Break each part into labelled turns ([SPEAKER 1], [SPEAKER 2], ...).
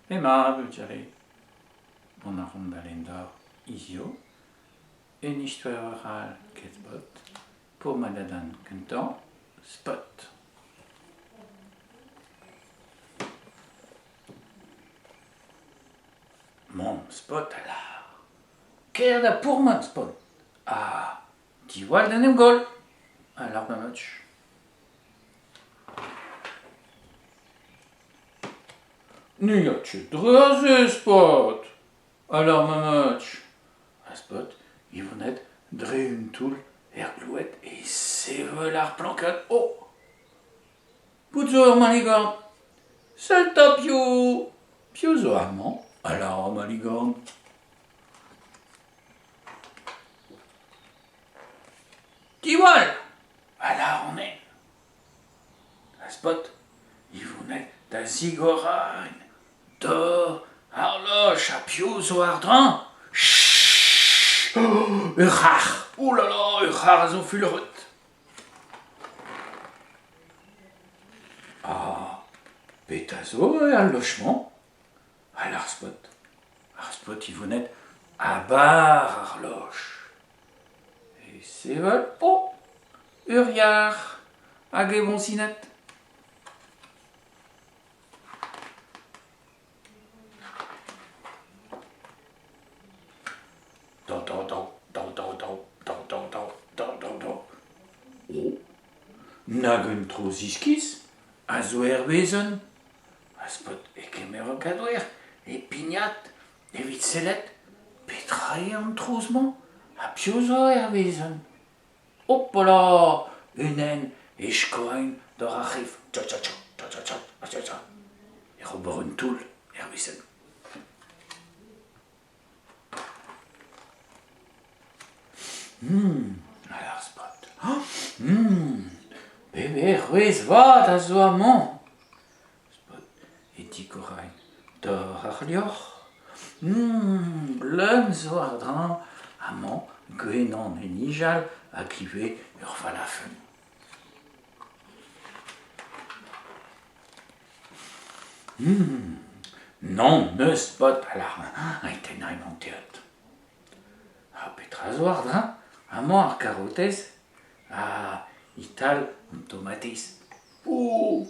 [SPEAKER 1] Ema, bugale. Mont a ran da lenn deoc'h hiziv un istoer all get Spot, pourmenadenn kentañ Spot. Mamm Spot a lâr Kaer da pourmen Spot ha diwall d'en em goll a lâr ma match. Ne ya ket dre aze, Spot, a lâr ma match. Ha Spot e vonet dre un toull er gloued e sevel ar plankad. Oh ! Bout zo ur maligorn. Sell 'ta piv ! Piv zo amañ? a lâr ar maligorn. Diwall ! a lâr an den. Ha Spot e vonet da zigorañ dor ar loj ha piv zo àr-dreñv ? Chut ! Ur c'harr ! Oh là là, ur c'harr a zo fuloret. Ha petra zo er loj-mañ ? A lâr Spot. Ar Spot e vonet a-barh ar loj. E sevel oh ur yar hag e voñsined. Oh, nag un trouz iskis a zo er wezenn. A Spot e kemer ur gador e pignat evit sellet petra eo an trouz-mañ ha piv zo er wezenn. Hopala ! Un den e skoagn doc'h ar c'hef tcha-tcha-tcha, tcha-tcha-tcha, tcha-tcha-tcha ec'h ober un toull er wezenn. A lâr Spot. Pebezh c'hwezh vat a zo amañ ! Spot e tigorain dor ar liorzh. Leun zo àr-dreñv amañ gwenan é nijal hag ivez ur valafenn. Nann, n'eus paotr a lâr eñ tennañ an teod. Ha petra zo àr-dreñv ? Amañ ar karotez ha e-tal an tomatez. Oh !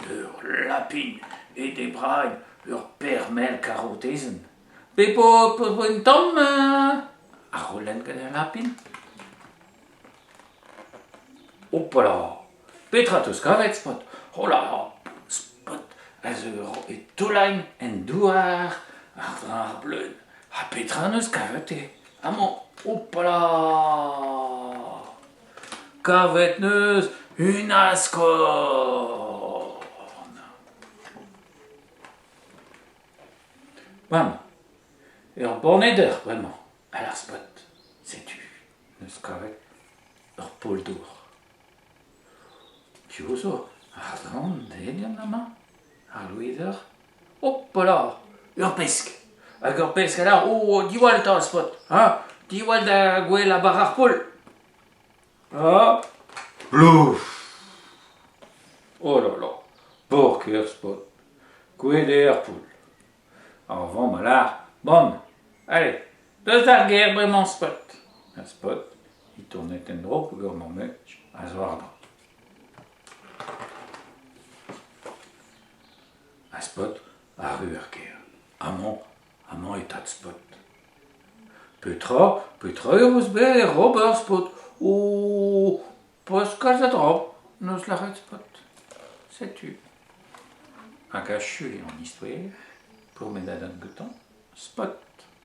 [SPEAKER 1] Ur lapin e debrañ ur permell karotezenn. Bep un tamm a c'houlenn gant al lapin. Hopala ! Petra 'teus kavet, Spot ? Hola ! Spot a zeu e taolain en douar àr-dreñv ar bleun. Ha petra 'neus kavet te ? Amañ ! Hopala ! Kavet 'neus un askorn ! Mamm, ur banne-deur bremañ, a lâr Spot. Setu 'neus kavet ur poull-dour. Piv zo àr-dreñv delienn amañ ? Ar louizer ? Hopala ! Ur pesk ! Hag ur pesk a lâr oh diwall 'ta Spot hein ! Diwall da gouelañ 'barzh ar poull ! Ha plouf ! Oh là là ! Paourkaezh Spot ! Kouezhet eo er poull. Ar vamm a lâr bon, allez, deus d'ar gêr bremañ Spot. Ha Spot e tonet en-dro peogwir mamm a zo àr-dro. Ha Spot arru er gêr. Amañ, amañ e tad Spot. Petra, petra eo eus bet ober Spot ? Oh, pas kalz a dra, 'neus lâret Spot. Setu. Hag achu eo an istoer, pourmenadenn gantañ, Spot.